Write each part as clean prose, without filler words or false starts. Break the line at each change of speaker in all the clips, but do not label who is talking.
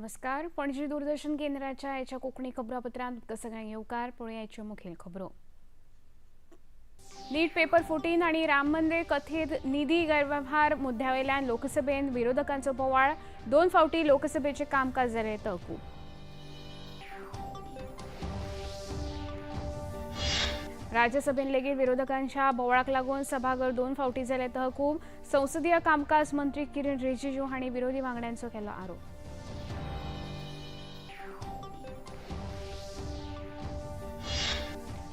नमस्कार, पणजी दूरदर्शन केंद्राच्या आयच्या कोंकणी खबरापत्रांत तुमकां सगळ्यांक येवकार. पळोवया आयच्यो मुखेल खबरो. नीट पेपर 14 आनी राम मंदिर कथीत निधी गैरवेव्हार मुद्द्यावयल्यान लोकसभेन विरोधकांचो बोवाळ. दोन फावटी लोकसभेचें कामकाज जालें तहकूब. राज्यसभेन लेगीत विरोधकांच्या बोवाळाक लागून सभाघर दोन फावटी जालें तहकूब. संसदीय कामकाज मंत्री किरण रिजिजू हांणी विरोधी वांगड्यांचो केलो आरोप.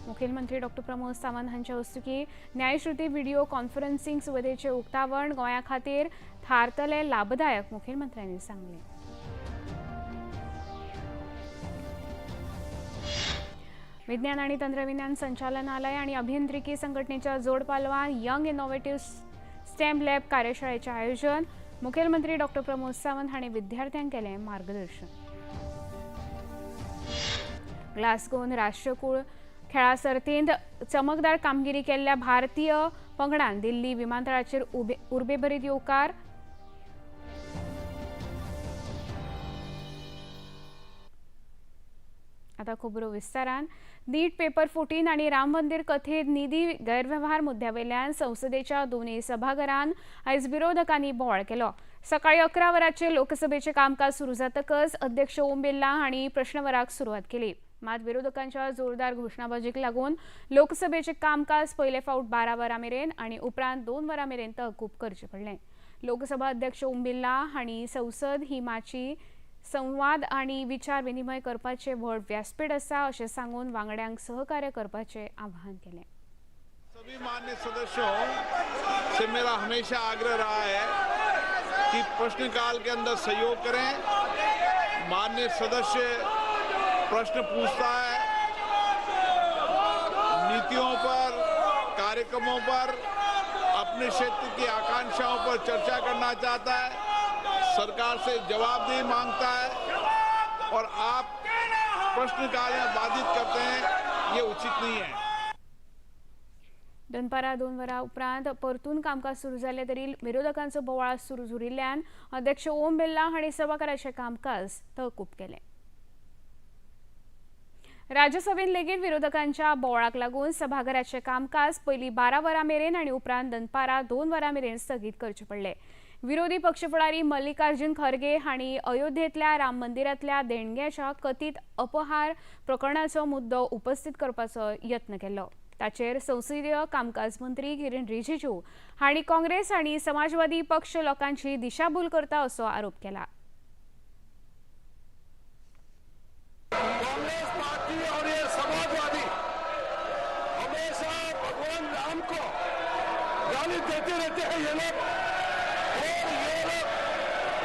मुखेलमंत्री डॉक्टर प्रमोद सावंत हांच्या हस्तुकी न्यायश्रुती व्हिडिओ कॉन्फरन्सिंग सुविधेचें उक्तावण गोंया खातीर थारतलें लाभदायक, मुखेलमंत्र्यांनी सांगलें. विज्ञान आणि तंत्रविज्ञान संचालनालय आणि अभियांत्रिकी संघटनेच्या जोडपालवान यंग इनोव्हेटिव्ह स्टेम लॅब कार्यशाळेचें आयोजन. मुखेलमंत्री डॉक्टर प्रमोद सावंत हांणी विद्यार्थ्यांक केलें मार्गदर्शन. ग्लासगोन राष्ट्रकूळ खेळा सर्तींत चमकदार कामगिरी केल्ल्या भारतीय पंगडान दिल्ली विमानतळाचेर उर्बेभरीत येवकार. आता खबरो विस्तारान. नीट पेपर 14 आणि राम मंदिर कथीत निधी गैरवेव्हार मुद्द्यावयल्यान संसदेच्या दोनूय सभाघरान आयज विरोधकांनी बोवाळ केलो. सकाळी 11 वरांचेर लोकसभेचें कामकाज सुरू जातकच अध्यक्ष ओम बिर्ला हांणी प्रश्नवराक सुरवात केली. मात विरोधकांच्या जोरदार घोशणाबाजीक लागून लोकसभेचें कामकाज पयले फावट 12 वरां मेरेन आनी उपरांत 2 वरां मेरेन तहकूब करचें पडलें. लोकसभा अध्यक्ष ओम बिर्ला हांणी संसद ही माची संवाद आनी विचार विनिमय करपाचें व्हड व्यासपीठ आसा अशें सांगून वांगड्यांक सहकार्य करपाचें आवाहन केलें.
सभी मान्य सदस्यों से मेरा हमेशा आग्रह रहा है कि प्रश्नकाल के अंदर सहयोग करें. मान्य सदस्य प्रश्न पूछता है, नीतियों पर, कार्यक्रमों पर, अपने क्षेत्र की आकांक्षाओं पर चर्चा करना चाहता है, सरकार से जवाबदेही मांगता है और आप प्रश्नकाल में बाधित करते हैं, ये उचित नहीं है.
दनपारा 2 वरां उपरांत परतून कामकाज सुरू जालें तरी विरोधकांचो बोवाळ सुरू उरिल्ल्यान अध्यक्ष ओम बिर्ला हांणी सभाघराचें कामकाज तहकूब केलें. राज्यसभेन लेगीत विरोधकांच्या बोवाळाक लागून सभाघराचें कामकाज पयलीं 12 वरां मेरेन आनी उपरांत दनपारा 2 वरां मेरेन स्थगीत करचें पडलें. विरोधी पक्ष फुडारी मल्लिकार्जुन खरगे हांणी अयोध्येंतल्या राम मंदिरांतल्या देणग्याच्या कथीत अपहार प्रकरणाचो मुद्दो उपस्थित करपाचो यत्न केलो. ताचेर संसदीय कामकाज मंत्री किरण रिजिजू हांणी काँग्रेस आनी समाजवादी पक्ष लोकांची दिशाभूल करता असो आरोप केला.
कांग्रेस पार्टी और ये समाजवादी हमेशा भगवान राम को गाली देते रहते हैं ये लोग, और ये लोग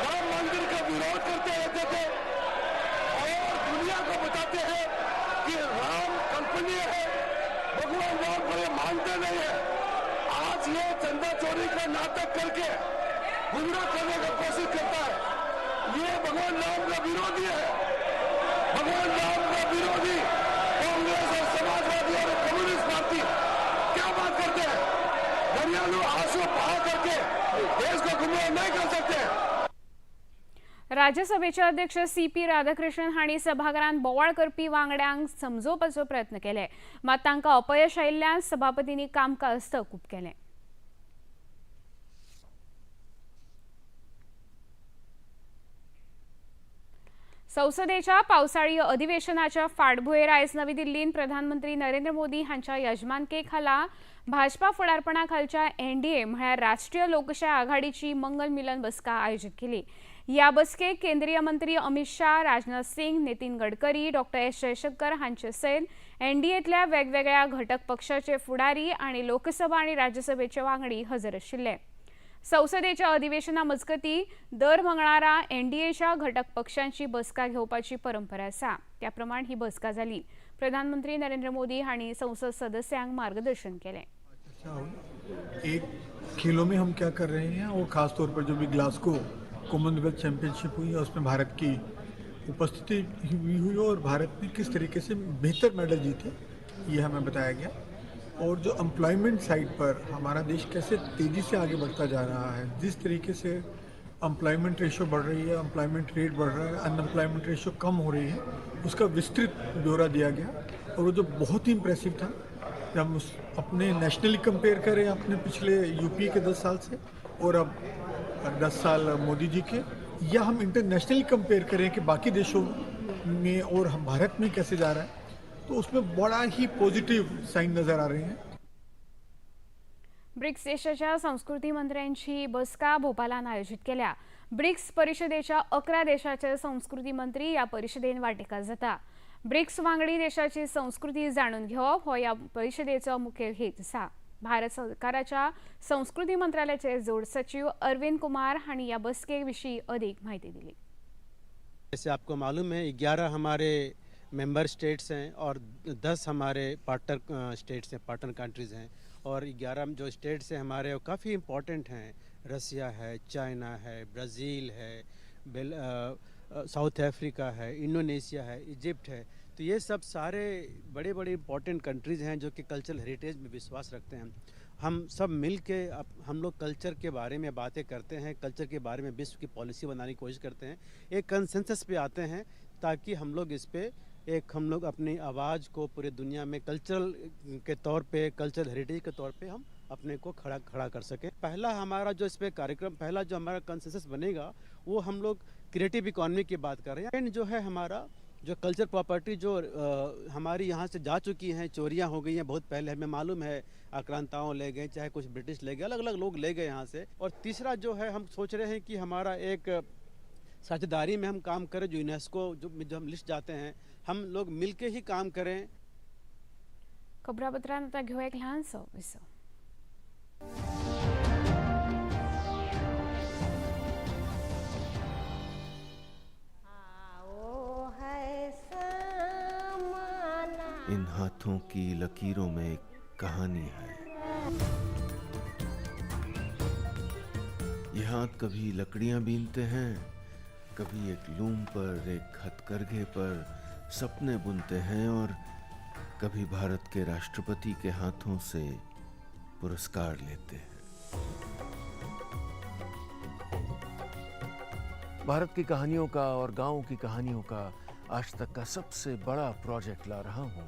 राम मंदिर का विरोध करते रहते थे और दुनिया को बताते हैं कि राम कल्पनीय है, भगवान राम को ये मानते नहीं है. आज ये चंदा चोरी का नाटक करके गुमराह करने का कोशिश करता है. ये भगवान राम का विरोधी है. भगवान राम का विरोधी कांग्रेस और समाजवादी और कम्युनिस्ट पार्टी क्या बात करते हैं? घरेलू आंसू बहा करके देश को गुमराह नहीं कर सकते.
राज्यसभेचे अध्यक्ष सी.पी. राधाकृष्णन हांणी सभाघरांत बोवाळ करपी वांगड्यांक समजोवपाचो प्रयत्न केले, मात तांकां अपयश आयिल्ल्यान सभापतींनी कामकाज तहकूब केलें. संसदेच्या पावसाळी अधिवेशनाच्या फाटभुंयेर आयज नवी दिल्लींत प्रधानमंत्री नरेंद्र मोदी हांच्या यजमानके खाला भाजपा फुडारपणा खालच्या एनडीए म्हळ्यार राष्ट्रीय लोकशाय आघाडीची मंगल मिलन बसका आयोजीत केली. ह्या बसकेक केंद्रीय मंत्री अमित शाह, राजनाथ सिंग, नितीन गडकरी, डॉक्टर एस जयशंकर हांचे सयत एनडीएतल्या वेगवेगळ्या घटक पक्षाचे फुडारी आनी लोकसभा आनी राज्यसभेचे वांगडी हजर आशिल्ले. संसदेच्या अधिवेशना मजगती दर मंगळारा एनडीएच्या घटक पक्षांची बसका घेवपाची परंपरा आसा. त्या प्रमाण ही बसका जाली. प्रधानमंत्री नरेंद्र मोदी हांणी संसद सदस्यांक मार्गदर्शन केलें.
एक खेलों में हम क्या कर रहे हैं और खास तौर पर जो भी ग्लासगो कॉमनवेल्थ चैंपियनशिप हुई है उसमें भारत की उपस्थिति भी हुई और भारत ने किस तरीके से बेहतर मेडल जीते ये हमें बताया गया. और जो एम्प्लॉयमेंट साइड पर हमारा देश कैसे तेज़ी से आगे बढ़ता जा रहा है, जिस तरीके से एम्प्लॉयमेंट रेशो बढ़ रही है, एम्प्लॉयमेंट रेट बढ़ रहा है, अनएम्प्लॉयमेंट रेशो कम हो रही है, उसका विस्तृत ब्यौरा दिया गया। और वो जो बहुत ही इम्प्रेसिव था, जब हम उस अपने नेशनली कंपेयर करें अपने पिछले यूपी के 10 साल से और अब 10 साल मोदी जी के, या हम इंटरनेशनली कंपेयर करें कि बाकी देशों में और हम भारत में कैसे जा रहा है, तो उसमें बड़ा ही पॉजिटिव साइन नज़र आ रहे हैं।
ब्रिक्स देशाच्या संस्कृती मंत्र्यांची बसका भोपालान आयोजित केल्या। ब्रिक्स परिषदेच्या 11 देशाचे संस्कृती मंत्री या परिषदेन वांटेकार जाता। ब्रिक्स वांगडी देशाची संस्कृती जाणून घेवप हो या परिषदेचो मुखेल हेत आसा। भारत सरकाराच्या संस्कृती मंत्रालयाचे जोड सचिव अरविंद कुमार हांणी या बसके विशीं अधिक माहिती दिली।
जैसे आपको मालूम है 11 हमारे मेंबर स्टेट्स हैं और 10 हमारे पार्टनर स्टेट्स हैं, पार्टनर कंट्रीज़ हैं। और 11 जो स्टेट्स हैं हमारे वो काफ़ी इम्पोर्टेंट हैं। रसिया है, चाइना है, ब्राज़ील है, साउथ अफ्रीका है, इंडोनेशिया है, इजिप्ट है। तो ये सब सारे बड़े बड़े इम्पोर्टेंट कंट्रीज़ हैं जो कि कल्चरल हेरिटेज में विश्वास रखते हैं। हम सब मिल के हम लोग कल्चर के बारे में बातें करते हैं, कल्चर के बारे में विश्व की पॉलिसी बनाने की कोशिश करते हैं, एक कंसेंसस पे आते हैं ताकि हम लोग इस पर एक हम लोग अपनी आवाज़ को पूरे दुनिया में कल्चरल के तौर पे, कल्चरल हेरिटेज के तौर पे हम अपने को खड़ा खड़ा कर सकें। पहला हमारा जो इस पर कार्यक्रम, पहला जो हमारा कंसेंसस बनेगा वो हम लोग क्रिएटिव इकॉनमी की बात कर रहे हैं। एंड जो है हमारा जो कल्चर प्रॉपर्टी जो हमारी यहाँ से जा चुकी हैं, चोरियाँ हो गई हैं बहुत पहले, हमें मालूम है, आक्रांताओं ले गए, चाहे कुछ ब्रिटिश ले गए, अलग अलग लोग ले गए यहाँ से। और तीसरा जो है हम सोच रहे हैं कि हमारा एक साझेदारी में हम काम करें, जो यूनेस्को जो हम लिस्ट जाते हैं, हम लोग मिलके ही काम करें।
खबरापत्रांत आतां घेवया एक ल्हानसो विसव।
इन हाथों की लकीरों में एक कहानी है। ये हाथ कभी लकड़ियां बीनते हैं, कभी एक लूम पर, एक हथकरघे पर सपने बुनते हैं और कभी भारत के राष्ट्रपति के हाथों से पुरस्कार लेते हैं। भारत की कहानियों का और गांवों की कहानियों का आज तक का सबसे बड़ा प्रोजेक्ट ला रहा हूं,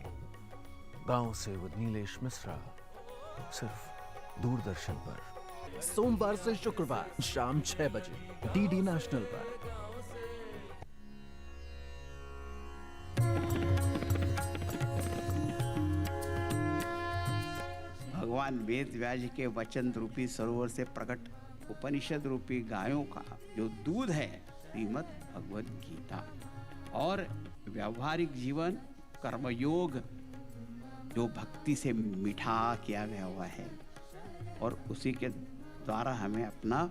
गांव से विद नीलेश मिश्रा, सिर्फ दूरदर्शन पर।
सोमवार से शुक्रवार शाम 6 बजे डीडी नेशनल पर।
भगवान वेद व्यास के वचन रूपी सरोवर से प्रकट उपनिषद रूपी गायों का जो दूध है, श्रीमद् भगवद गीता, और व्यावहारिक जीवन कर्मयोग जो भक्ति से मीठा किया गया हुआ है, और उसी के द्वारा हमें अपना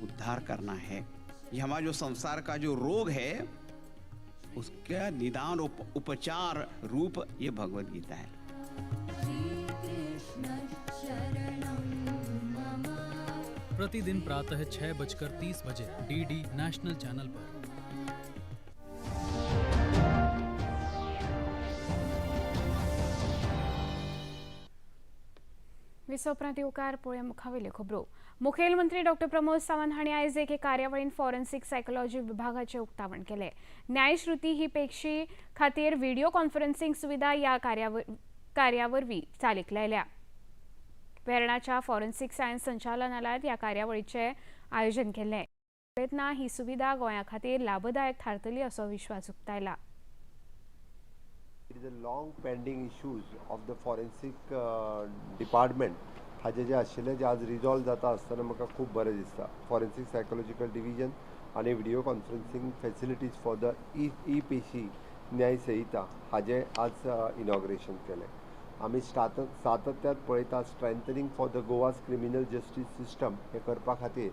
उद्धार करना है। ये हमारा जो संसार का जो रोग है उसका निदान उपचार रूप ये भगवद गीता है।
प्रतिदिन प्रातः 6:30 बजे डीडी नेशनल चैनल पर।
विसव येवकार पळोवया मुखावेल्यो खबरो। मुखेलमंत्री डॉक्टर प्रमोद सावंत हांणी आयज एके कार्यावळीन फॉरेन्सिक सायकोलॉजी विभागाचें उक्तावण केलें। न्यायश्रुती ही पेक्षी खातीर व्हिडिओ कॉन्फरन्सिंग सुविधा ह्या कार्यावरवीं चालीक लायल्या। वेर्णाच्या फॉरेन्सिक सायन्स संचालनालयांत ह्या कार्यावळीचें आयोजन केल्लें। पळयतना ही सुविधा गोंया खातीर लाभदायक थारतली असो विश्वास उक्तायला।
It is a long pending issues of the forensic department हाजे जे आशिल्ले जे आज रिजॉल्व जाता आसतना म्हाका खूब बरें दिसता। फॉरेन्सिक सायकोलॉजिकल डिविजन आनी video conferencing facilities for the e पेशी न्याय संहिता हाजें आज इनॉग्रेशन केलें। आमी सातत्यात पळयता strengthening for the Goa's criminal justice system हें करपा खातीर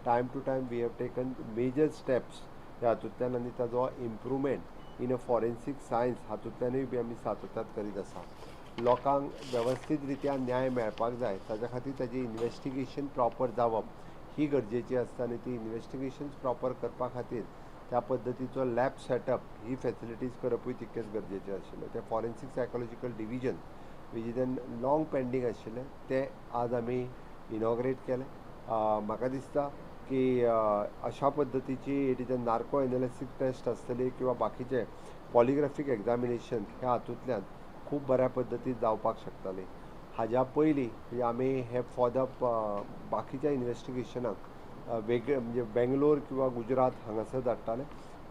time to time we have taken major steps ह्या हातूंतल्यान आनी ताजो improvement in a forensic science हातूंतल्यानूय बी आमी सातत्यात करीत आसा। लोकांक वेवस्थीत रित्या न्याय मेळपाक जाय, ताज्या खातीर ताजें इन्वेस्टिगेशन प्रॉपर जावप ही गरजेची आसता आनी ती इन्वेस्टिगेशन प्रॉपर करपा खातीर त्या पद्दतीचो लॅब सेटअप ही फॅसिलिटीज करपूय तितकेच गरजेचें आशिल्लें। तें forensic psychological division which is an long pending आशिल्लें तें आज आमी इनॉग्रेट केलें। म्हाका दिसता की अशा पद्दतीची it is a narco analysis test आसतली किंवा बाकीचे पॉलिग्राफीक एग्जामिनेशन ह्या हातूंतल्यान खूब बऱ्या पद्दतीन जावपाक शकताली. हाज्या पयलीं म्हणजे आमी हे फॉर the बाकीच्या इन्वेस्टिगेशनाक वेगळे म्हणजे बेंगलोर किंवा गुजरात हांगासर धाडटाले,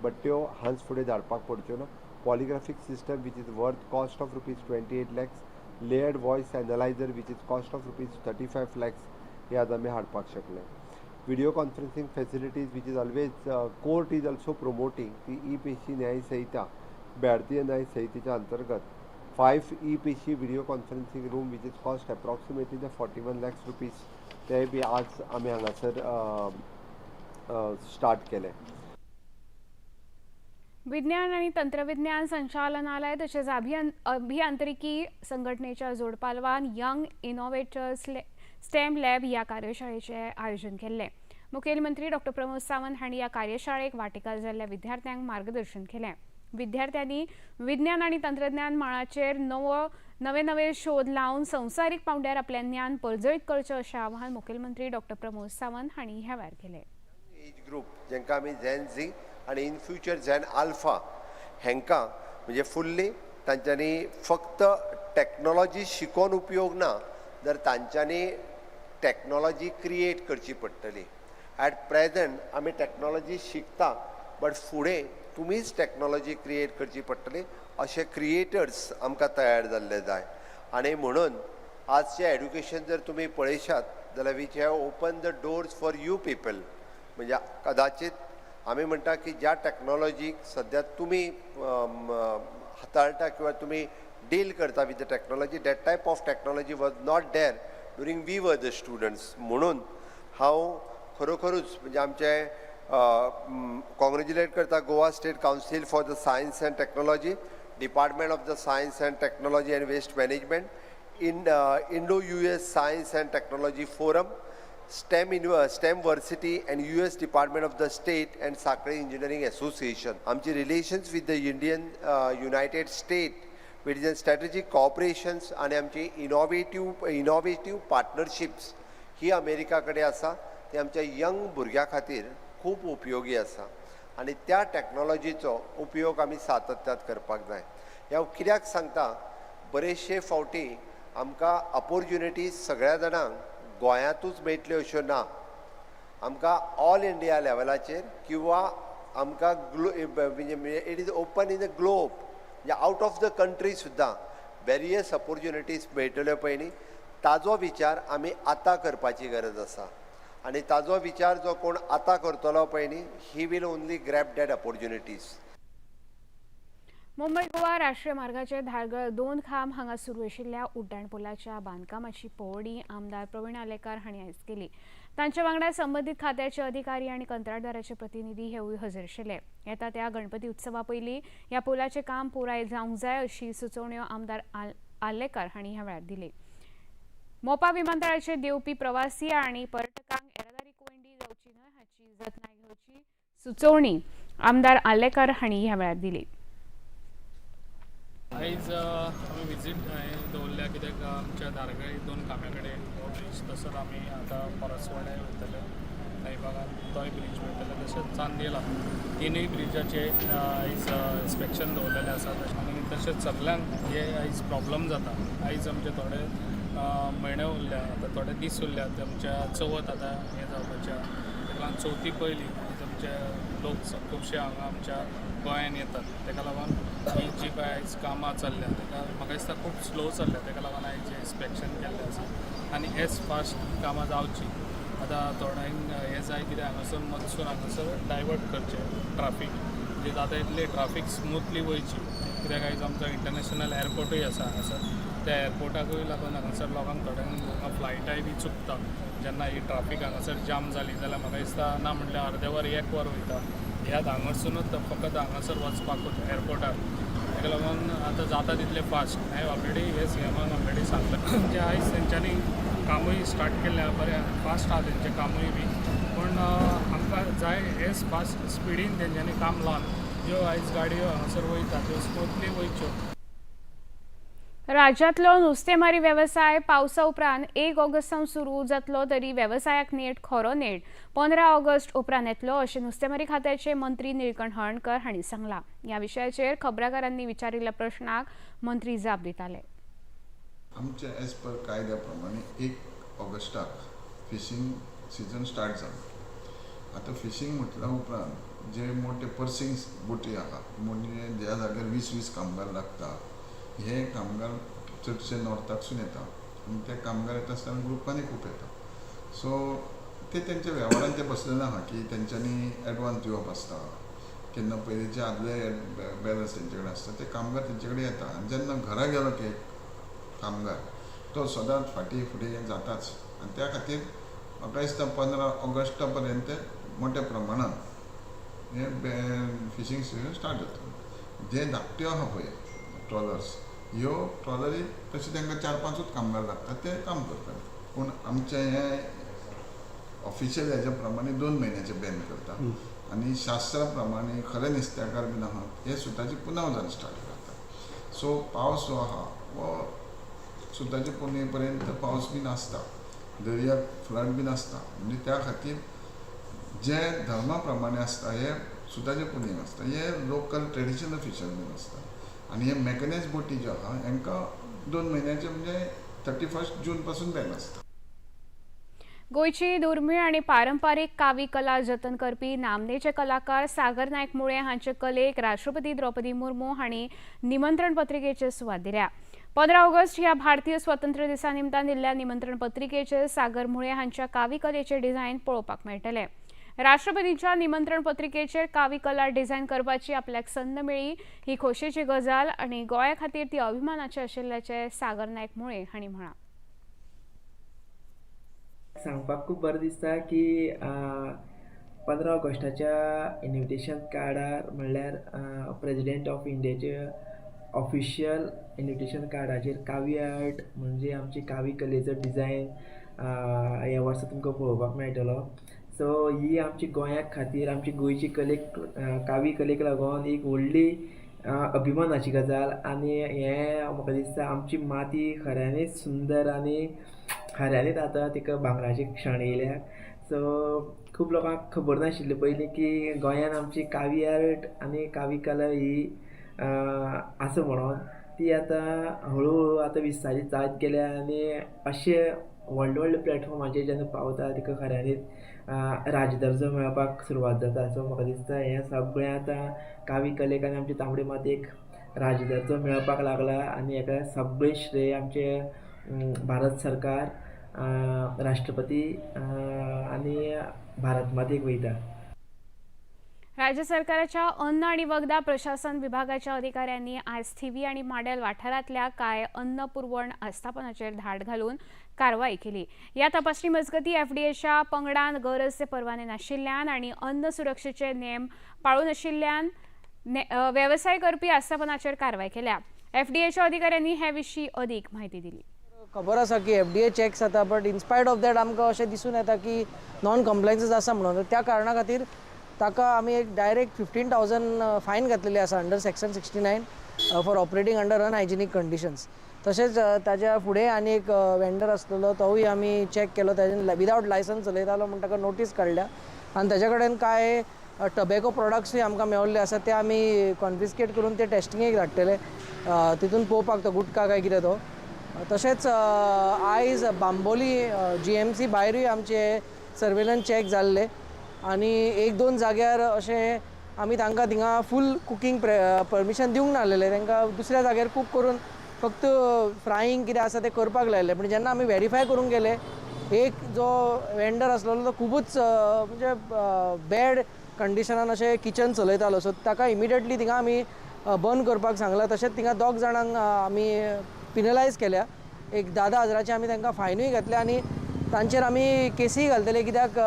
बट त्यो हांच फुडें धाडपाक पडच्यो ना. Polygraphic system which is worth cost of rupees 28 lakhs, layered voice analyser which is cost of rupees 35 lakhs हे आज आमी हाडपाक शकले. Video conferencing facilities which is always court is also promoting की ई पेशी न्याय संहिता भारतीय न्याय संहितेच्या अंतर्गत 5 ई पेशी video conferencing room which is cost approximately the 41 lakhs rupees ते बी आज आमी हांगासर स्टार्ट केले.
विज्ञान आनी तंत्रविज्ञान संचालनालय तशेंच अभियांत्रिकी संघटनेच्या जोडपालवान यंग इनोव्हेटर्स स्टेम लॅब ह्या कार्यशाळेचें आयोजन केल्लें. मुखेलमंत्री डॉक्टर प्रमोद सावंत हांणी ह्या कार्यशाळेक वांटेकार जाल्ल्या विद्यार्थ्यांक मार्गदर्शन केलें. विद्यार्थ्यांनी विज्ञान आनी तंत्रज्ञान मळाचेर नवे नवे शोध लावन संवसारीक पांवड्यार आपलें ज्ञान परजळीत करचें अशें आवाहन मुखेलमंत्री डॉक्टर प्रमोद सावंत हांणी ह्या वेळार केलें.
एज ग्रुप जेंका आमी झॅन झी आनी इन फ्युचर झॅन आल्फा हेंकां म्हणजे फुल्ली तांच्यांनी फक्त टॅक्नोलॉजी शिकोवन उपयोग ना, जर तांच्यांनी टॅक्नोलॉजी क्रिएट करची पडटली. एट प्रेजंट आमी टॅक्नोलॉजी शिकता, बट फुडें तुमीच टॅक्नोलॉजी क्रिएट करची पडटली अशे क्रिएटर्स आमकां तयार जाल्ले जाय. आनी म्हणून आजचें एड्युकेशन जर तुमी पळयशात जाल्यार which have open the doors for you people, म्हणजे कदाचित आमी म्हणटा की ज्या टॅक्नोलॉजीक सद्या तुमी हाताळटा किंवा तुमी डील करता with the technology, that type of technology was not there during we were the students. म्हणून हांव खरोखरूच म्हणजे आमचे कॉंग्रेच्युलेट करता Goa state council for the science and technology, department of the science and technology and waste management, Indo US science and technology forum, STEM varsity and US department of the state and Sanquelim engineering association. आमची relations with the Indian United state which is strategic cooperations आनी आमची innovative partnerships ही America कडेन आसा, ती आमच्या young भुरग्यां खातीर खूब उपयोगी आसा आनी त्या टॅक्नोलॉजीचो उपयोग आमी सातत्यात करपाक जाय. ह्या कित्याक सांगता, बरेचशे फावटी आमकां ऑपोर्च्युनिटीज सगळ्या जाणांक गोंयांतूच मेळटल्यो अश्यो ना, आमकां ऑल इंडिया लेवलाचेर किंवा आमकां म्हणजे it is open in the globe, म्हणजे आउट ऑफ the country सुद्दां वेरियस ऑपोर्च्युनिटीज मेळटल्यो पळय न्ही, ताजो विचार आमी आतां करपाची गरज आसा. आनी ताजो विचार जो कोण आतां करतलो पळय न्ही, he will only grab that opportunities.
Mumbai Goa राष्ट्रीय मार्गाचे धारगळ 2 खांब हांगा सुरू आशिल्ल्या उड्डाण पुलाच्या बांदकामाची पळोवणी आमदार प्रवीण आलेकार हांणी आयज केली. तांच्या वांगडा संबंदीत खात्याचे अधिकारी आनी कंत्राटदाराचे प्रतिनिधी हेवूय हजर आशिल्ले. येता त्या गणपती उत्सवा पयलीं ह्या पुलाचें काम पुराय जावंक जाय अशी सुचोवण्यो आमदार आलेकार हांणी ह्या वेळार दिली. मोपा विमानतळाचेर देंवपी प्रवासी आनी पर्यटकांक येरादारी कोंयडी जावची न्हय हाची जतनाय घेवची सुचोवणी आमदार आलेकार हांणी ह्या वेळार दिली.
आयज आमी विजीट दवरल्या कित्याक आमच्या धारगळे 2 खांब्या कडेन हो ब्रीज, तसोच आमी आतां परसवाडे वयतले, साईबागान तोय ब्रीज वयतले, तशेंच चांदेला तिनूय ब्रिजाचे आयज इन्स्पेक्शन दवरलेलें आसा. आनी तशेंच सगल्यांक हे आयज प्रॉब्लम जाता. आयज आमचे थोडे म्हयने उरल्या, आतां थोडे दीस उरल्या, आमच्या चवथ आतां हें जावपाचें आहा, ताका लागून चवथी पयलीं आयज आमचे लोक खुबशे हांगा आमच्या गोंयान येतात, ताका लागून ही जी काय आयज कामां चल्ल्या ताका म्हाका दिसता खूब स्लो चल्ल्या, ताका लागून आयज इन्स्पेक्शन केल्लें आसा आनी एज फास्ट कामां जावची. आतां थोड्यांक हें जाय कित्याक हांगासर मदसून हांगासर डायवर्ट करचें ट्राफीक, म्हणजे जाता इतली ट्राफीक स्मुथली वयची, कित्याक आयज आमचो इंटरनॅशनल एअरपोर्टूय आसा हांगासर, त्या एअरपोर्टाकूय लागून हांगासर लोकांक थोड्यांक फ्लायटाय बी चुकता. जेन्ना ही ट्राफीक हांगासर जाम जाली जाल्यार म्हाका दिसता ना म्हटल्यार अर्दें वर 1 वर वयता ह्या हांगासरनूच फकत हांगासर वचपाकूच एअरपोर्टार. ताका लागून आतां जाता तितलें फास्ट हांवें ऑलरेडी हे सीएमाक ऑलरेडी सांगलें, जे आयज तेंच्यांनी कामूय स्टार्ट केल्लें आहा, बरें फास्ट आहा तेंचें कामूय बी, पूण आमकां जाय एज फास्ट स्पिडीन तेंच्यांनी काम लावन ज्यो आयज गाडयो हांगासर वयता त्यो स्मुथली वयच्यो.
राज्यांतलो नुस्तेमारी वेवसाय पावसा उपरांत 1 ऑगस्ट सावन सुरू जातलो तरी वेवसायाक नेट खरो नेट 15 ऑगस्ट उपरांत येतलो अशें नुस्तेमारी खात्याचे मंत्री निळकंठ हळर्णकर हांणी सांगलां. ह्या विशयाचेर खबराकारांनी विचारिल्ल्या प्रश्नाक मंत्री जाप दिताले.
आमचे एज पर कायद्या प्रमाणे 1 ऑगस्टाक फिशींग सिजन स्टार्ट जालो. आतां फिशींग म्हटल्या उपरांत जे मोठे पर्सिंग बोटी आहा म्हणजे ज्या जाग्यार 20-20 कामगार लागता, हे कामगार चडशे नॉर्थाकसून येता आनी ते कामगार येता आसतना ग्रुपांनी खूब येता. सो ते तेंच्या वेव्हारान ते बसलेले आहा की तेंच्यांनी एडवान्स दिवप आसता, केन्ना पयलींचे आदले बॅलन्स तेंचे कडेन आसता, ते कामगार तेंचे कडेन येता. आनी जेन्ना घरा गेलो की कामगार तो सदांच फाटीं फुडें जाताच आनी त्या खातीर म्हाका दिसता 15 ऑगस्टा पर्यंत मोठ्या प्रमाणान हें फिशींग सिजन स्टार्ट जाता. जे धाकट्यो आहा पळय ट्रॉलर्स, ह्यो ट्रॉलरी तशें तांकां 4-5 कामगार लागतात, ते काम करतात. पूण आमचें हें ऑफिशियल हेज्या प्रमाणे 2 म्हयन्याचें बॅन करता आनी शास्त्रा प्रमाणे खरे नुस्तेकार बीन आहा हे सुताची पुनव जावन स्टार्ट करता. सो पावस जो आहा हो सुताचे पुनवे पर्यंत पावस बीन आसता, दर्याक फ्लड बीन आसता, म्हणजे त्या खातीर जे धर्मा प्रमाणे आसता हे सुताचे पुनवेक आसता, हे लोकल ट्रेडिशनल फिशरमॅन आसता. आनी हे मॅकनायज बोटी ज्यो आहा हेंकां 2 म्हयन्याचे म्हणजे 31 जून पासून बॅन आसता.
गोंयची दुर्मीळ आनी पारंपारीक कावी कला जतन करपी नामनेचे कलाकार सागर नायक मुळे हांचे कलेक राष्ट्रपती द्रौपदी मुर्मू हांणी निमंत्रण पत्रिकेचे सुवात दिल्या. 15 ऑगस्ट ह्या भारतीय स्वतंत्र दिसा निमतान दिल्ल्या निमंत्रण पत्रिकेचेर सागर मुळे हांच्या कावी कलेचे डिझायन पळोवपाक मेळटले. राष्ट्रपतींच्या निमंत्रण पत्रिकेचेर कावी कला डिझायन करपाची आपल्याक संद मेळ्ळी ही खोशयेची गजाल आनी गोंया खातीर ती अभिमानाची आशिल्ल्याचें सागर नायक मुळे हांणी म्हळां.
सांगपाक खूब बरें दिसता की 15 ऑगस्टाच्या इन्विटेशन कार्डार म्हणल्यार प्रेजिडेंट ऑफ इंडियाचे ऑफिशियल इन्विटेशन कार्डाचेर कावी आर्ट म्हणजे आमची कावी कलेचो डिझायन ह्या वर्सा तुमकां पळोवपाक मेळटलो. सो ही आमची गोंया खातीर आमची गोंयची कलेक कावी कलेक लागून एक व्हडली अभिमानाची गजाल आनी हें म्हाका दिसता आमची माती खऱ्यांनीच सुंदर आनी खऱ्यांनीच आतां तिका भांगराची क्षण येयल्या. सो खूब लोकांक खबर नाशिल्लें पयलीं की गोंयान आमची कावी आर्ट आनी कावी कला ही आसा म्हणून, ती आतां हळू हळू आतां विस्तारीत जायत गेल्या आनी अशे व्हडले व्हडले प्लॅटफॉर्माचेर जेन्ना पावता तिका खऱ्यांनीच राजदर्जो मेळपाक सुरवात जाता. सो म्हाका दिसता हें सगळें आतां कावी कलेक आनी आमची तांबडी मातयेक राजदर्जो मेळपाक लागला आनी हेका सगळें श्रेय आमचे भारत सरकार, राष्ट्रपती आनी भारत मातेक वयता.
राज्य सरकाराच्या अन्न आणि वखदां प्रशासन विभागाच्या अधिकाऱ्यांनी आज थिवी आणि माडेल वाठारांतल्या कांय अन्न पुरवण आस्थापनाचेर धाड घालून कारवाई केली. या तपासणी मजगती एफडीएच्या पंगडान गरज ते परवाने नाशिल्ल्यान आणि अन्न सुरक्षेचे नेम पाळून नाशिल्ल्यान वेवसाय करपी आस्थापनाचेर कारवाई केल्या. एफडीएच्या अधिकाऱ्यांनी हे विशीं अदीक म्हायती दिली.
खबर आसा की एफडीए चॅक्स जाता, but in spite of that आमकां अशें दिसून येता की नॉन कंप्लायन्सीस आसा म्हणून, त्या कारणा खातीर ताका आमी एक डायरेक्ट 15,000 फायन घातलेली आसा under section 69 for operating under unhygienic conditions. तशेंच ताज्या फुडें आनी एक वेंडर आसलेलो तोवूय आमी चॅक केलो, ताजेन विदावट लायसन्स चलयतालो म्हूण ताका नोटीस काडल्या आनी ताज्या कडेन कांय टबॅको प्रोडक्ट्सूय आमकां मेवल्ले आसा, ते आमी कॉन्फिस्केट करून ते टेस्टिंगेक धाडटले, तितून पळोवपाक तो गुटखा काय कितें तो. तशेंच आयज बांबोली GMC भायरूय आमचे सर्वेलन्स चॅक जाल्ले आनी 1-2 जाग्यार अशें आमी तांकां थिंगा फूल कुकींग परमिशन दिवंक नासलेलें, तांकां दुसऱ्या जाग्यार कूक करून फक्त फ्रायींग कितें आसा तें करपाक लायलें. पूण जेन्ना आमी वेरीफाय करूंक गेले, एक जो वेंडर आसलेलो तो खुबूच म्हणजे बॅड कंडिशनान अशें किचन चलयतालो, सो ताका इमिडिएटली थिंगा आमी बंद करपाक सांगलां. तशेंच थिंगा 2 जाणांक आमी पिनलायज केल्या, एक 10,000-10,000 आमी तांकां फायनूय घातल्या आनी तांचेर आमी केसीय घालतले, कित्याक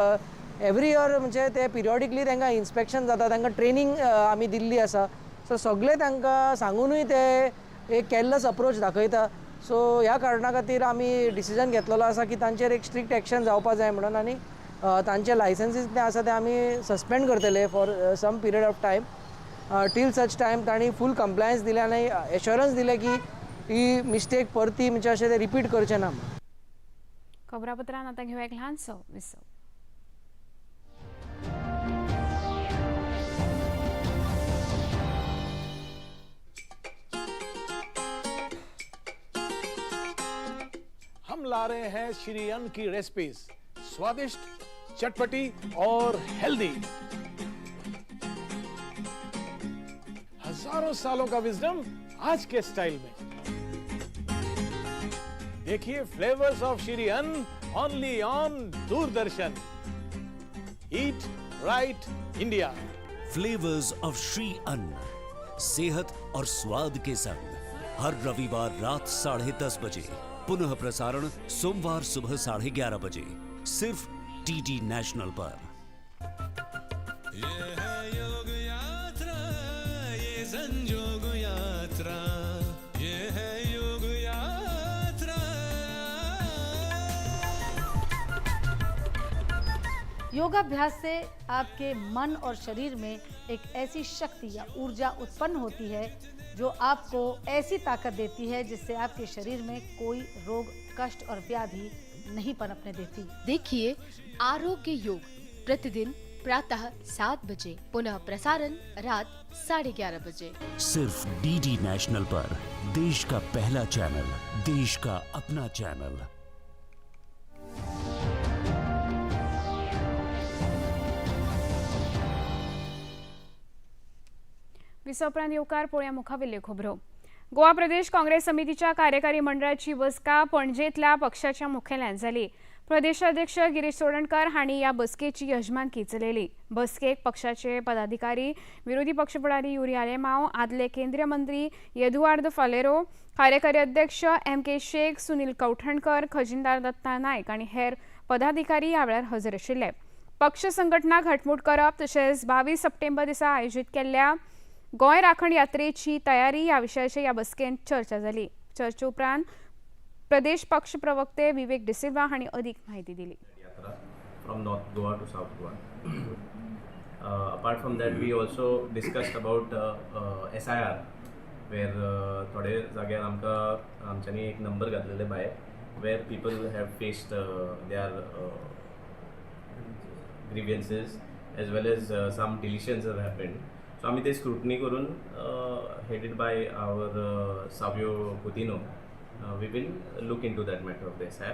एवरी इयर म्हणजे ते पिरियॉडिकली तांकां इन्स्पेक्शन जाता, तांकां ट्रेनींग आमी दिल्ली आसा, सो सगळें तांकां सांगुनूय ते एक कॅरलस अप्रोच दाखयता. सो ह्या कारणा खातीर आमी डिसिजन घेतलेलो आसा की तांचेर एक स्ट्रिक्ट एक्शन जावपा जाय म्हणून आनी तांचे लायसन्सीस कितें आसा ते आमी सस्पेंड करतले for some period of time till such time तांणी फूल कंप्लायन्स दिलें आनी एश्योरन्स दिलें की ही मिस्टेक परती म्हणजे अशें ते रिपीट करचें ना.
खबरापत्रान आतां घेवया एक ल्हानसो विसव.
हम ला रहे हैं श्री अन्न की रेसिपीज, स्वादिष्ट, चटपटी और हेल्दी। हजारों सालों का विजडम आज के स्टाइल में। देखिए flavours of Shri Anna only on Doordarshan. Eat right India.
Flavours of Shri Anna, सेहत और स्वाद के संग, हर रविवार रात 10:30 बजे, पुनः प्रसारण सोमवार सुबह 11:30 बजे, सिर्फ डीडी नेशनल पर।
ये है योग यात्रा, ये संजोग यात्रा, ये है योग यात्रा।
योगाभ्यास से आपके मन और शरीर में एक ऐसी शक्ति या ऊर्जा उत्पन्न होती है जो आपको ऐसी ताकत देती है जिससे आपके शरीर में कोई रोग, कष्ट और व्याधि नहीं पनपने देती।
देखिए आरोग्य योग प्रतिदिन प्रातः 7 बजे, पुनः प्रसारण रात 11:30 बजे,
सिर्फ डीडी नेशनल पर। देश का पहला चैनल, देश का अपना चैनल।
विसवपरांत येवकार पळोवया मुखावेल्यो खबरो. गोवा प्रदेश काँग्रेस समितीच्या कार्यकारी मंडळाची बसका पणजेंतल्या पक्षाच्या मुखेल्यान जाली. प्रदेशाध्यक्ष गिरीश चोडणकर हांणी ह्या बसकेची यजमानकी चलयली. बसकेक पक्षाचे पदाधिकारी, विरोधी पक्ष फुडारी युरी आलेमाव, आदले केंद्रीय मंत्री येदुआर्द फालेरो, कार्यकारी अध्यक्ष एम.के. शेख, सुनील कवठणकर, खजिनदार दत्ता नायक आनी हेर पदाधिकारी ह्या वेळार हजर आशिल्ले. पक्ष संघटना घटमूट करप तशेंच 22 सप्टेंबर दिसा आयोजीत केल्ल्या गोंय राखण यात्रेची तयारी ह्या विशयाचेर ह्या बसकेंत चर्चा जाली. चर्चे उपरांत प्रदेश पक्ष प्रवक्ते विवेक डिसिल्वा हांणी अदीक म्हायती दिली.
From North Goa to South Goa. Apart from that, we also discussed about SIR, where थोडे जाग्यार आमकां आमच्यांनी एक नंबर घातलेले भायर, where people have faced their grievances as well as some deletions have happened. So आमी ते स्क्रुटनी करून, headed by our Savio Coutinho, we will look into that matter of the SIR.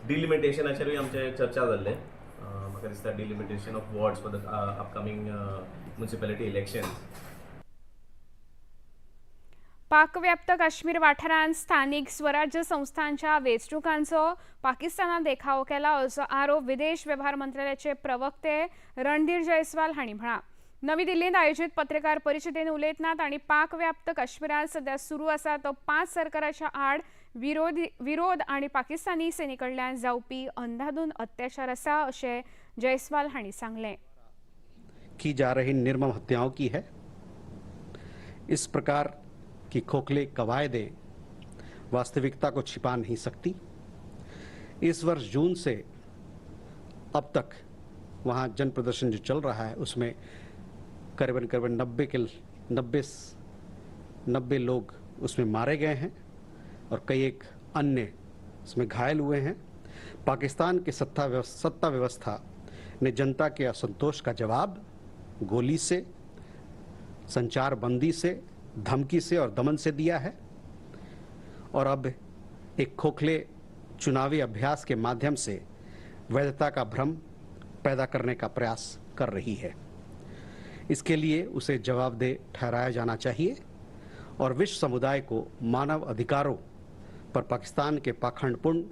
डिलिमिटेशनाचेरूय आमचे चर्चा जाल्ले. म्हाका दिसता delimitation of wards for the upcoming municipality elections.
पाकव्याप्त Kashmir वाठारांत स्थानीक स्वराज्य संस्थांच्या वेंचणुकांचो पाकिस्तानान देखावो केला असो आरोप विदेश वेव्हार मंत्रालयाचे प्रवक्ते रणधीर जयस्वाल हांणी म्हळां. नवी दिल्लींत आयोजीत पत्रकार परिशदेन उलयतना तांणी पाकव्याप्त काश्मीरांत सध्या सुरू आसा तो 5 सरकाराच्या आड विरोध आनी पाकिस्तानी सेने कडल्यान जावपी अंधाधून अत्याचार आसा अशें जयस्वाल हांणी सांगलें.
की जा रही निर्मम हत्याओं की है. इस प्रकार की खोखले कवायदे वास्तविकता को छिपा नहीं सकती. इस वर्ष जून से अब तक वहाँ जन प्रदर्शन जो चल रहा है उसमें करीबन करीबन 90 लोग उसमें मारे गए हैं और कई एक अन्य उसमें घायल हुए हैं. पाकिस्तान की सत्ता व्यवस्था ने जनता के असंतोष का जवाब गोली से, संचार बंदी से, धमकी से और दमन से दिया है और अब एक खोखले चुनावी अभ्यास के माध्यम से वैधता का भ्रम पैदा करने का प्रयास कर रही है. इसके लिए उसे जवाबदेह ठहराया जाना चाहिए और विश्व समुदाय को मानव अधिकारों पर पाकिस्तान के पाखंडपूर्ण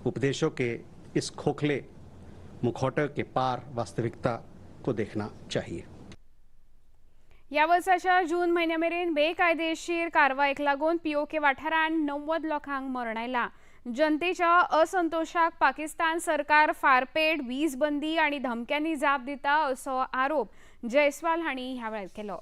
उपदेशों के इस खोखले मुखौटे के पार वास्तविकता को देखना चाहिए.
ह्या वर्साच्या जून म्हयन्या मेरेन बेकायदेशीर कारवायेक लागून पीओके वाठारांत 90 लोकांक मरण आयलां. जनतेच्या असंतोषाक पाकिस्तान सरकार फारपेट, वीज बंदी आनी धमक्यांनी जाप दिता असो आरोप जयस्वाल हांणी ह्या वेळार केलो.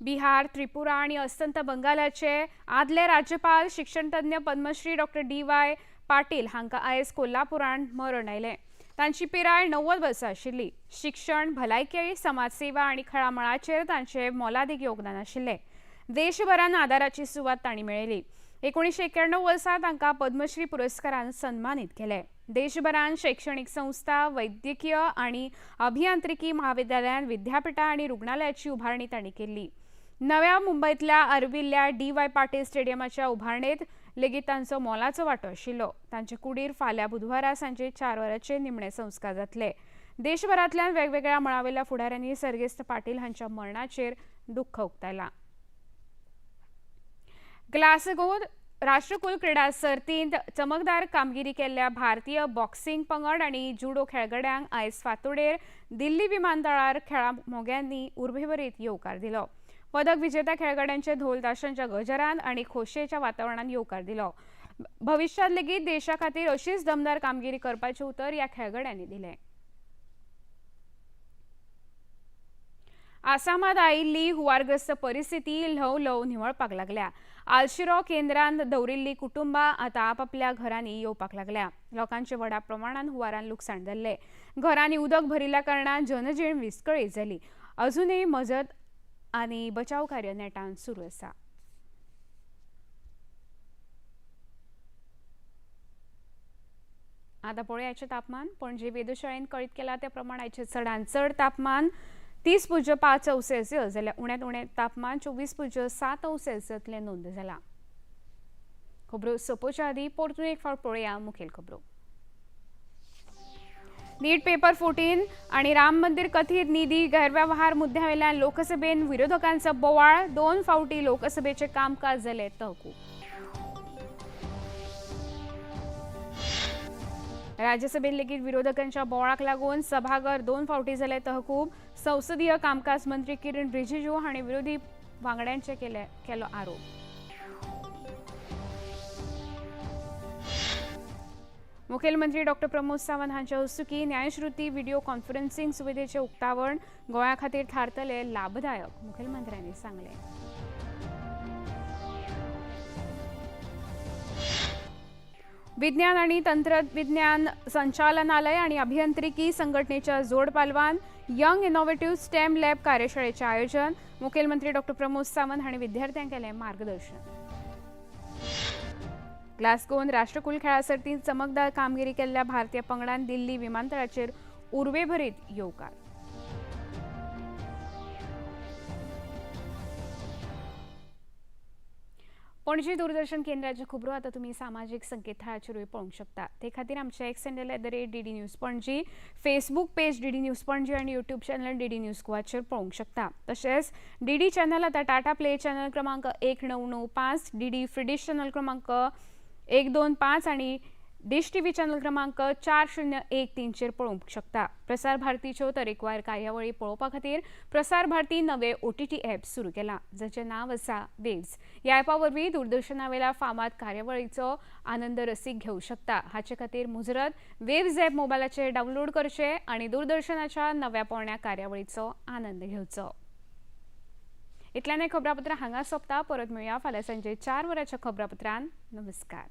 बिहार, त्रिपुरा आनी अस्तंत बंगालाचे आदले राज्यपाल शिक्षणतज्ञ पद्मश्री डॉक्टर डी.वाय. पाटील हांकां आयज कोल्हापुरांत मरण आयलें. तांची पिराय 90 वर्सां आशिल्ली. शिक्षण, भलायकी, समाजसेवा आनी खेळां मळाचेर तांचें मोलादीक योगदान आशिल्लें. देशभरान आदाराची सुवात तांणी मेळयली. 1991 वर्सा तांकां पद्मश्री पुरस्कारान सन्मानीत केले. देशभरान शैक्षणिक संस्था, वैद्यकीय आनी अभियांत्रिकी महाविद्यालयान, विद्यापीठां आनी रुग्णालयाची उभारणी तांणी केल्ली. नव्या मुंबयतल्या आर्विल्ल्या डी.वाय. पाटील स्टेडियमाच्या उभारणेत लेगीत तांचो मोलाचो वांटो आशिल्लो. तांचे कुडीर फाल्यां बुधवारा सांजे 4 वरांचेर निमणे संस्कार जातले. देशभरांतल्यान वेगवेगळ्या मळावेल्या फुडाऱ्यांनी सर्गेस्त पाटील हांच्या मरणाचेर दुख्ख उक्तायलां. ग्लासगोत राष्ट्रकुल क्रीडा सर्तींत चमकदार कामगिरी केल्ल्या भारतीय बॉक्सिंग पंगड आनी जुडो खेळगड्यांक आयज फांतोडेर दिल्ली विमानतळार खेळां मोग्यांनी उर्बेभरीत येवकार दिलो. पदक विजेत्या खेळगड्यांचे ढोल ताशांच्या गजरान आनी खोशयेच्या वातावरणान येवकार दिलो. भविष्यात लेगीत देशा खातीर अशीच दमदार कामगिरी करपाचें उतर ह्या खेळगड्यांनी दिलें. आसामात आयिल्ली हुंवारग्रस्त परिस्थिती ल्हव ल्हव निवळपाक लागल्या. आलशिरो केंद्रांत दवरिल्ली कुटुंबां आतां आपापल्या घरांनी येवपाक लागल्या. लोकांचे व्हडा प्रमाणान हुंवारान लुकसाण जाल्लें. घरांनी उदक भरिल्ल्या कारणान जनजीण विस्कळीत जाली. अजूनय मजत आनी बचाव कार्य नेटान सुरू आसा. आतां पळोवया तापमान. पणजे वेधशाळेन कळीत केला त्या प्रमाण आयचें चडांत चड तापमान 30.5 अंश सेल्सियस जाल्यार उण्यांत उणें तापमान 24.7 अंश सेल्सियसतलें नोंद जाला. खबरो सोंपोवच्या आदीं परतून एक फावट पळोवया मुखेल खबरो. नीट पेपर 14 आणि राम मंदिर कथित निधी गैरव्यवहार मुद्द्यावेल्यान लोकसभेन विरोधकांचो बोवाळ. 2 फावटी लोकसभेचे कामकाज जालें तहकूब. राज्यसभेत लेगीत विरोधकांच्या बोवाळाक लागून सभाघर 2 फावटी जालें तहकूब. संसदीय कामकाज मंत्री किरण रिजिजू हांणी विरोधी वांगड्यांचे केलो आरोप. मुखेलमंत्री डॉ. प्रमोद सावंत हांच्या हस्तुकीं न्यायश्रुती व्हिडिओ कॉन्फरन्सिंग सुविधेचें उक्तावण गोंया खातीर थारतलें लाभदायक, मुखेलमंत्र्यांनी सांगलें. विज्ञान आणि तंत्रविज्ञान संचालनालय आणि अभियांत्रिकी संघटनेच्या जोड पालवान यंग इनोव्हेटिव्ह स्टेम लॅब कार्यशाळेचें आयोजन. मुखेलमंत्री डॉ. प्रमोद सावंत हांणी विद्यार्थ्यांक केलें मार्गदर्शन. ग्लासगोन राष्ट्रकुल खेळा सर्तींत चमकदार कामगिरी केल्ल्या भारतीय पंगडान दिल्ली विमानतळाचेर उर्बेभरीत येवकार. पणजी दूरदर्शन केंद्राच्यो खबरो आतां तुमी सामाजीक संकेतथळाचेरूय पळोवंक शकता. ते खातीर आमचे X handle @DD News Panaji, Facebook page DD News Panaji आनी यूट्यूब चॅनल DD news गोवाचेर पळोवंक शकता. तशेंच DD channel आतां टाटा प्ले चॅनल क्रमांक 1995, DD फ्रीडिश चॅनल क्रमांक 125 आनी डिश टीव्ही चॅनल क्रमांक 4013चेर पळोवंक शकता. प्रसार भारतीच्यो तरेकवार कार्यावळी पळोवपा खातीर प्रसार भारती नवे OTT app सुरू केला, जाचें नांव आसा वेव्स. ह्या ॲपा वरवीं दूरदर्शनावेल्या फामाद कार्यावळीचो आनंद रसीक घेवं शकता. हाचे खातीर मुजरत वेव्स ॲप मोबायलाचेर डावनलोड करचें आनी दूरदर्शनाच्या नव्या पोरण्या कार्यावळीचो आनंद घेवचो. इतल्यान खबरापत्र हांगा सोंपता. परत मेळया फाल्यां सांजे 4 वरांच्या खबरापत्रान. नमस्कार.